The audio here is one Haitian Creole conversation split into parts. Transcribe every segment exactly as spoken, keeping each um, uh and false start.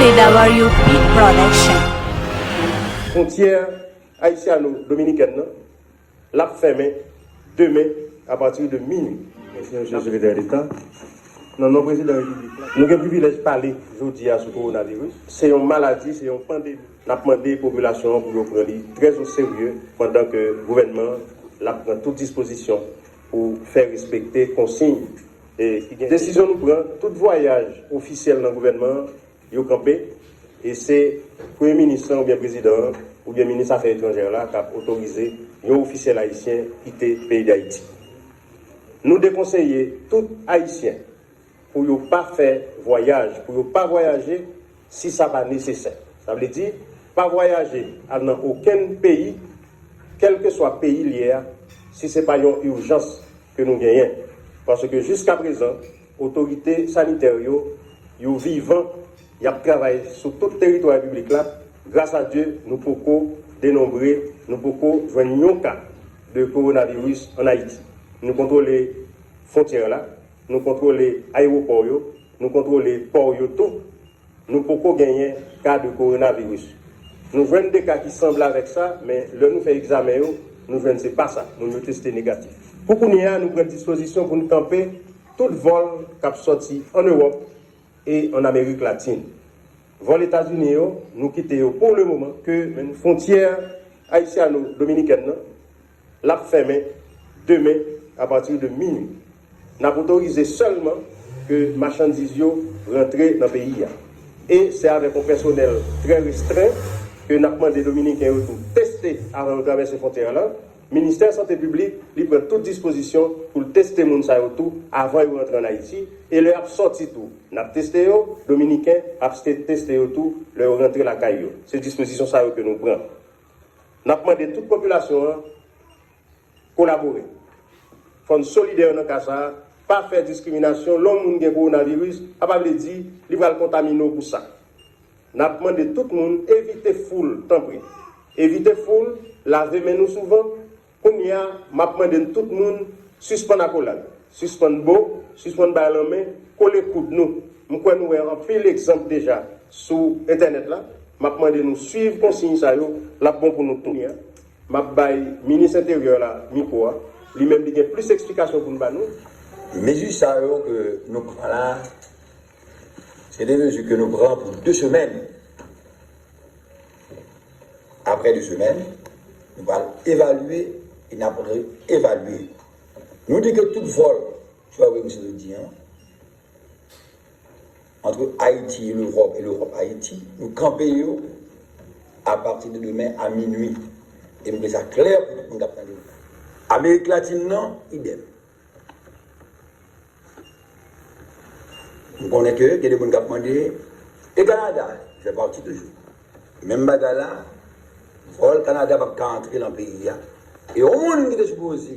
P W P Production. Fwontyè ayisyano-dominikèn nan, l ap fèmen demen apati de minui. Mèsi, Mesye Sekretè Deta. Nan non Prezidan Repiblik la, nou gen privilèj pale jodi a sou kowonaviris. Se yon maladi, se yon pandemi. N ap mande popilasyon an pou yo pran li trè o serye pandan ke gouvènman an l ap pran tout dispozisyon pou fè respekte konsiy e ki gen. Desizyon nou pran, tout vwayaj ofisyèl nan gouvènman an, yo kanpe, e se Premye Minis lan oubyen Prezidan an oubyen Minis Afè Etranjè la k ap otorize yon ofisyèl ayisyen kite peyi Dayiti. Nou dekonseye tout Ayisyen pou yo pa fè vwayaj, pou yo pa vwayaje si sa pa nesesè. Sa vle di, pa vwayaje al nan okenn peyi, kèlkeswa peyi l ye a, si se pa yon ijans ke nou genyen. Paske jiskaprezan, otorite sanitè yo, yo vivan, y ap travay sou tout teritwa repiblik la. Gras a Dye, nou poko denonbre, nou poko jwenn yon ka de kowonaviris ann Ayiti. Nou kontwole fwontyè la, nou kontwole ayewopò yo, nou kontwole pò yo tou. Nou poko genyen ka de kowonaviris. Nou jwenn de ka ki sanble avèk sa, men lè nou fè egzamen yo, nou jwenn se pa sa. Moun yo teste negatif. Pou kounye a, nou pran dispozisyon pou n kanpe tout vòl k ap sòti ann Ewòp e ann Amerik Latin. Vòl Etazini yo, nou kite yo pou le moman ke fwontyè ayisyano-dominikèn nan, l ap fèmen demen apati de minui. N ap otorize sèlman ke machandiz yo rantre nan peyi a. E se avèk yon pèsonèl trè restren ke n ap mande Dominiken yo tou teste avan yo travèse fwontyè la. Ministè Sante Piblik, li pran tout dispozisyon pou l teste moun sa yo tou avan yo rantre ann Ayiti. E lè y ap sòti tou, n ap teste yo, Dominiken ap teste yo tou lè yo rantre lakay yo. Se dispozisyon sa yo ke nou pran. N ap mande tout popilasyon an kolabore. Fò n solidè nan ka sa a, pa fè diskriminasyon. Lè yon moun gen kowonaviris, sa pa vle di li pral kontamine w pou sa. N ap mande tout moun evite foul, tanpri. Evite foul, lave men nou souvan. Kounye a, m ap mande n tout moun sispann akolad, sispann bo, sispann bay lanmen, kole koud nou. M kwè nou wè anpil egzanp deja sou entènèt la. M ap mande nou swiv konsiy sa yo, l ap bon pou nou tout. M ap bay minis enteryè la mikwo a. Li menm li gen plis eksplikasyon pou l ba nou. Mezi sa yo ke nou pran la, se de mezi ke nou pran pou de semèn. Apre de semèn, nou pral evalye e n ap re-evalye. Nou di ke tout vòl, swa wi, misye di an, entre Haïti et l'Europe et l'Europe Haïti, nou kanpe yo apati de demen a minui. E m vle sa klè pou tout moun k ap tande m. Amerik Latin nan, idèm. M konnen ke gen de moun k ap mande, e Kanada, li fè pati toujou. Menm bagay la, vòl Kanada p ap ka antre nan peyi a. E yon moun ki te sipoze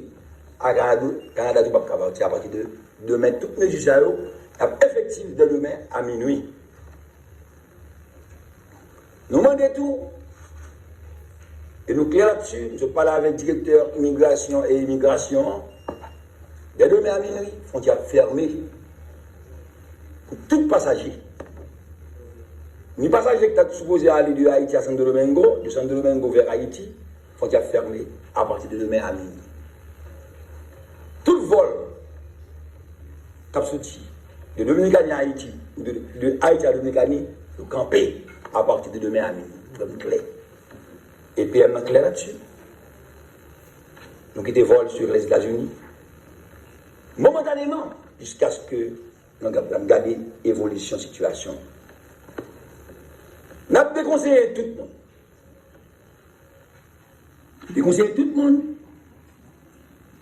a Kanada, Kanada tou p ap ka pati apati de demen. Tout mezi sa yo ap efektif de demen a minui. Nou mande tou, e nou klè ladsi, m sot pale avèk direktè imigrasyon e imigrasyon an, de demen a minui, fwontyè ap fèmen pou tout pasaje. Ni pasaje ki ta sipoze ale de Ayiti a Santo Domingo, de Santo Domingo vè Ayiti, fwontyè ap fèmen apati de demen a minui. Tout vòl k ap soti de Dominikani a Ayiti ou de, de Ayiti a Dominikani, yo kanpe apati de demen a minui. Pwoblèm klè. E P M nan klè ladsi. Nou kite vòl sou Lèzetazini momantaneman jiskaske n ap gade evolisyon sitiyasyon. N ap dekonseye tout moun. Dekonseye tout moun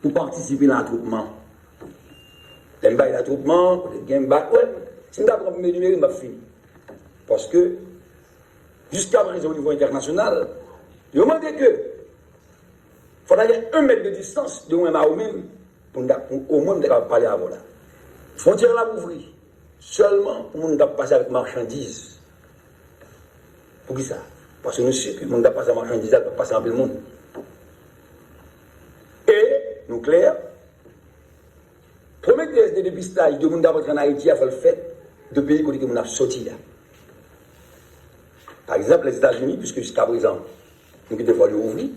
pou patisipe nan atwoupman. Lè m bay atwoupman, kote gen bak, wè, si m ta pran premye nimero, m p ap fini. Paske, jiska prezan, o nivo entènasyonal, yo mande ke fò ta gen yon mèt de distans de ou menm a ou menm, pou n ta, pou omwen m ta kapab pale avè w la. Fwontyè la ap ouvri sèlman pou moun k ap pase avèk machandiz. Poukisa? Paske nou si ke moun k ap pase ak machandiz la, k ap pase anpil moun. E nou klè, premye tès de depistaj de moun k ap rantre ann Ayiti a fò l fèt de peyi kote ke moun ap soti a. Egzanp, Lèzetazini, piske jiskaprezan, nou kite fò yo ouvri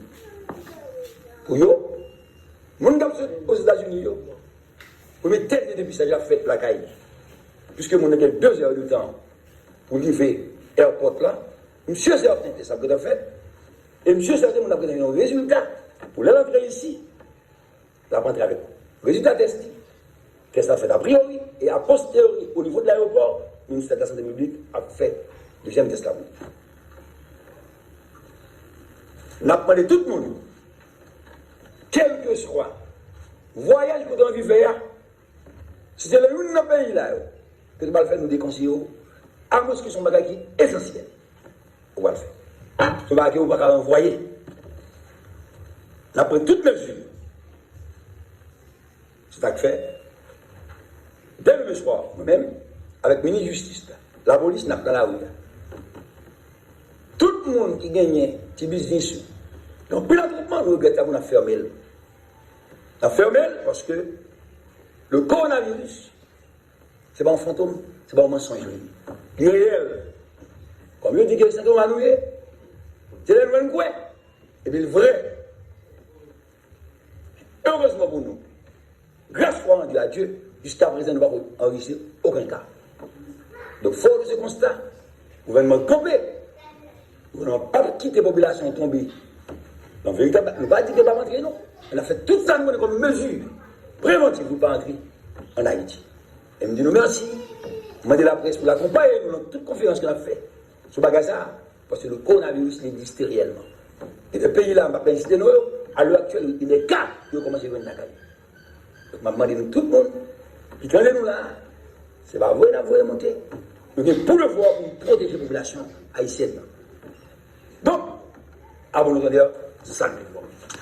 pou yo. Moun k ap sot Ozetazini yo, premye tès de depistaj ap fèt lakay li. Piske moun nan gen de zè de tan pou rive airport la, misye sèten tès ap gentan fèt, e misye sèten moun ap gentan gen yon rezilta pou lè l antre isi, l ap antre avèk rezilta tès li. Tès la fèt apriyori e aposteriori, o nivo de layewopò, Ministè de la Sante Piblik ap fè dezyèm tès la pou li. N ap mande tout moun, kèlkeswa vwayaj ke w te anvi fè a, si se nan youn nan peyi la yo ke w pral fè, nou dekonseye w, amwenske se yon bagay ki esansyèl ou pral fè. Se yon bagay ke ou pa ka ranvwaye. N ap pran tout mezi. Se sa k fè, dè demen swa, mwen menm, avèk minis jistis la, lapolis, n ap nan lari a. Tout moun ki genyen ti biznis yo, gen anpil atwoupman, nou regrèt sa pou n ap fèmen l. N ap fèmen l paske le coronavirus, se pa yon fantom, se pa yon mansonj li ye. Li reyèl. Kòm yo di ke se Sentoma nou ye, se lè nou wè n kwè. Epi l vrè. Erezman pou nou, grâce soit rendue à Dieu, jiskaprezan nou poko anrejistre okenn ka. Donk, fò de se konsta, gouvènman kanpe, gouvènman pa kite popilasyon tonbe nan veritab, nou pa di ke pa antre non, men n ap fè tout sa nou konnen kòm mezi prevantiv pou pa antre ann Ayiti. E m di nou mèsi, m mande laprès pou l akonpaye nou nan tout konferans ke n ap fè sou bagay sa a. Paske le coronavirus li egziste reyèlman. E de peyi la, m p ap site non yo, a lè aktyèl, gen de ka yo kòmanse jwenn lakay yo. Donk, m ap mande nou tout moun ki tande nou la, se pa voye n ap voye monte. Nou gen pou devwa pou nou pwoteje popilasyon ayisyèn nan. Donk, a bon entandè, se sa nou te pou.